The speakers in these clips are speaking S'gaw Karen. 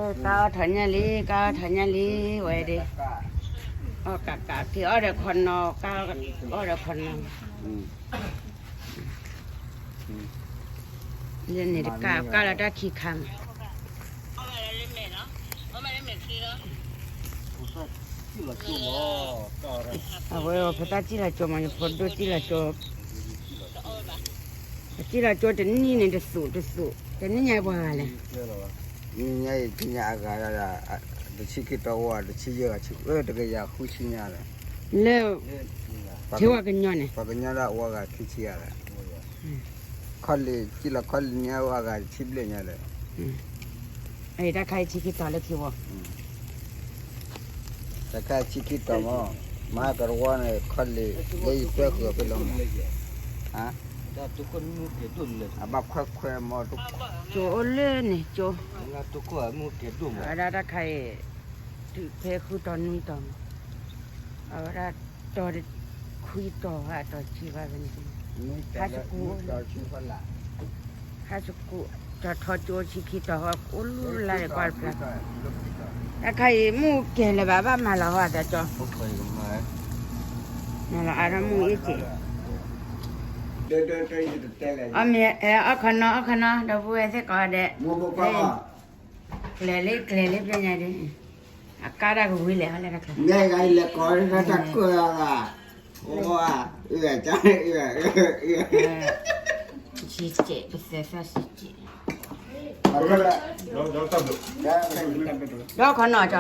ကါအီၣ်ထီၣ်ညါလံ, ကါအီၣ်ထီၣ်ညါလံ, ဝဲဒၣ်, အီၣ်ကးကးက့ၤအီၣ်ဒီးခီနီၤ, ကါအီၣ်ဒီးခီနီၤ, ယန့ၣ်တကးကါလီၤတၢ်ခံခါမး, အဝဲဖိသၣ်စံၣ်လီၤကၠိမး, ယဖိဒိၣ်စံၣ်လီၤကၠိ, စံၣ်လီၤကၠိတနံၣ်န့ၣ်တသူးတသူး, တနံၣ်ညါပှၤဂၤလဲၣ် နံၣ်ညါအံၤ နံၣ်ညါအဂၤ, တဆံခံတီၤအိၣ်, တဆံယဲၢ်ဂၤ, တကယၤဃုဆံညါဒီး, လၢ, ထဲဝဲကညီန့ၣ်, ပှၤကညီဒၣ်ဝဲဂၤခံဆံဂၤဒီး, ခီလ့ၣ်, စံၣ်လီၤခီလ့ၣ်ညါဝဲဂၤတဆံဘျဲၣ်ညါဒီး, အတၢ်ခါအံၤဆံခံတီၤလၢခံဝဲ တခါဆံခံတီၤမး, မၤကရဝီန့ၣ် ခီလ့ၣ်, လၢယကွဲဃုာ်အီၤဖဲလီၤမး, အဘၣ်ခွဲခွဲမး, ကၠိအိၣ်လၢန့ၣ်, ကၠိ, အဝဲဒၣ်တၢ်ခါအံၤ, တုၤဖဲဃုတီၤနွံတီၤမး, အဝဲဒၣ်တီၤခွံတီၤဘၣ်တီၤဆံဘၣ်ဖဲန့ၣ်, ဟးစကူ, ဟးစကူ, ကၠီထီကၠိဆံခံတီၤဟီ, အိၣ်လူလါဒီးကွၢ်တဖျါ, တၢ်ခါအံၤမုၢ်ကဲၤလၢၤဘၣ် ဘၣ်မၤလီၤဟီသးကၠီ, မၤလီၤအါထီၣ်မုၢ်အ့ၣ်ကဲၤ, အီၣ်မ့ၢ်, အီၣ်ခီနီၤ အီၣ်ခီနီၤ ဒီပုၢ်ဝဲၢ်သ့ၣ်ကိးဂၤဒဲး, ကျဲၤလံကျဲၤလံပျဲညါဒ်, အကါဒၣ်ကဝံၤလဲၣ်ဟီလဲၣ်တၢ်ချၢ, လဲၤကိးတၢ်ကၢၢ်, ဆံးကဲး ပသဲသၣ်ဆံးကဲး, ဒီခီနီၤကၠီ,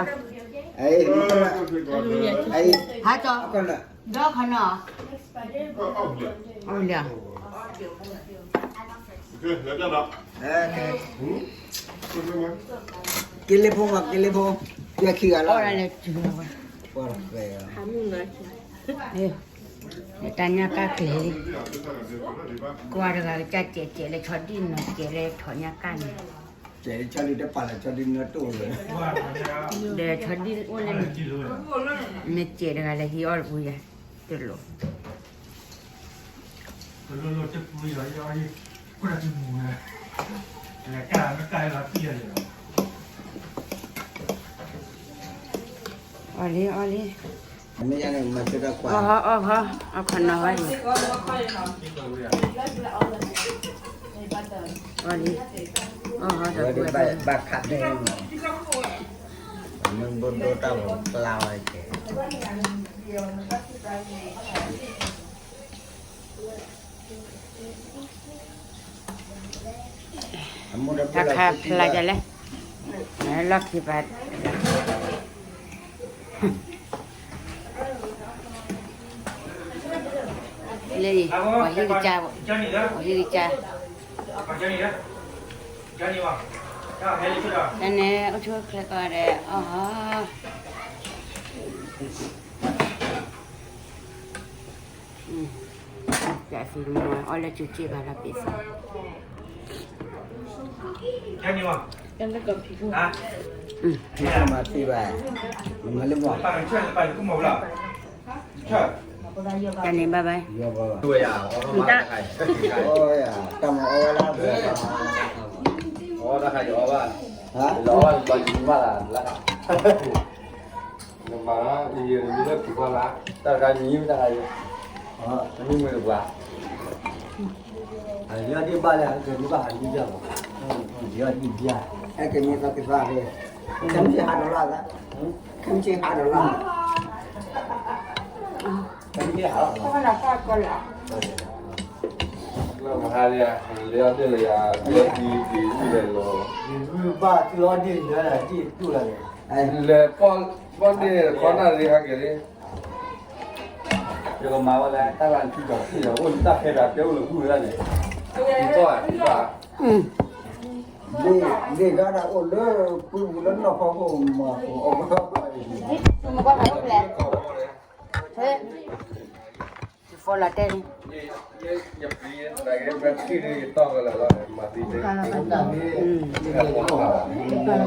ဟါကၠီ, ဒီခီနီၤ, အီၣ်လံ, က့ၤလ့ဖိမး က့ၤလ့ဖိ, ပျဲခံဂၤလီၤ, တၢ်ညၣ်ကၢ်ကျဲၤလံ, ကွၢ်တဂၤကစၢ်ကဲးကဲးလၢဆီဒံၣ်နီၤ ကဲးလၢထီၣ်ညၣ်ကၢ်န့ၣ်, ကဲးလၢဆီဒံၣ်တပာ်လၢဆီဒံၣ်နီၤတိၢ်လၢ, ဒီးဆီဒံၣ်အိၣ်လၢန့ၣ်, မ့ၢ်ကဲးတဂၤလၢဟံးအီၣ်တပူၤယၤ, တလိၣ် အီၣ်လံ အီၣ်လံ, အီၣ်ဟီ အီၣ်ဟီ အီၣ်ခီနီၤဝဲအံၤ, အီၣ်လံ, အီၣ်ဟီဒီးဘၣ်ခးတဲ, မ့ၢ်ဘိၣ်ဒိၣ်တၢ်ဝဲကျါဝဲကဲး, တၢ်ခါဖျါကလဲၣ်, လီၢ်ခံပၤ, လၢအံၤ ပှၤဟံၣ်ကစၢ်, ပှၤဟံၣ်ကစၢ်, တၢ်န့ၣ်အိၣ်ဆူၣ်အိၣ်ချ့ကိးဂၤဒဲး အီၣ်ဟီ ပျးသံမ့ၢ်အီၣ်လၢကၠူကၠ့ၣ်ဘၣ်လီၤပ့ၤသီ, မၤသံဘၣ်, မၤလၢမီၢ်, တၢ်န့ၣ်ဘၣ်ဘၣ်, တၢ်, တၢ်မၤအီၣ်ဝဲလၢ, အီၣ်တၢ်ခါယအီၣ်ဘၣ်, လီၤဘၣ်လီၤယမၤလၢ်လၢ် နမၤလၢယမံၤလၢဖုဖီလာ်, တၢ်တခါမံၤမ့ၢ်တၢ်ခါယ, မံၤမ့ၢ်တပှၤ, ယီၢ်ဒံၣ်ဘၣ်လၢ ကဲမ့ၢ်ဘၣ်ဟးဒံၣ်ဘၣ်, ယီၢ်ဒံၣ်ဘၣ်, အဲကမ့ၢ်သးကသါဖဲ, ခဲမုၢ်ဆ့ၣ်ဟးဒီးလၢ်သး, ခဲမုၢ်ဆ့ၣ်ဟးဒီးလၢ်, ခဲမုၢ်ဆ့ၣ်ဟးဒီးလၢ်, လၢမဟါလံ, လၢအီၣ်ဒ့ၣ်လၢယၤ, လၢဒံဒံဒံလၢလီၤ, ဘၣ်သုအီၣ်ဒ့ၣ်လၢဒံၣ်တူၢ်လီၤန့ၣ်, လဲၤပီၣ်ဒ့ၣ်ခီနၢ်လံဟဲက့ၤလံ ယကမၤဝဲလၢတၢ်လၢထံကီၢ်ထံၣ်ဒီး အိၣ်လၢတၢ်ခဲတၢ်တဲအိၣ်လၢပုၢ်ဝဲဒၣ်န့ၣ်, ထံကီၢ်ထံကီၢ်, ဒ့ၣ်ဂၤဒၣ်အိၣ်လၢပုၢ်ပူၤလၢနီၢ်ဖီခိၣ်မၤအီၣ်, ယဖီလာ်တဲန့ၣ်,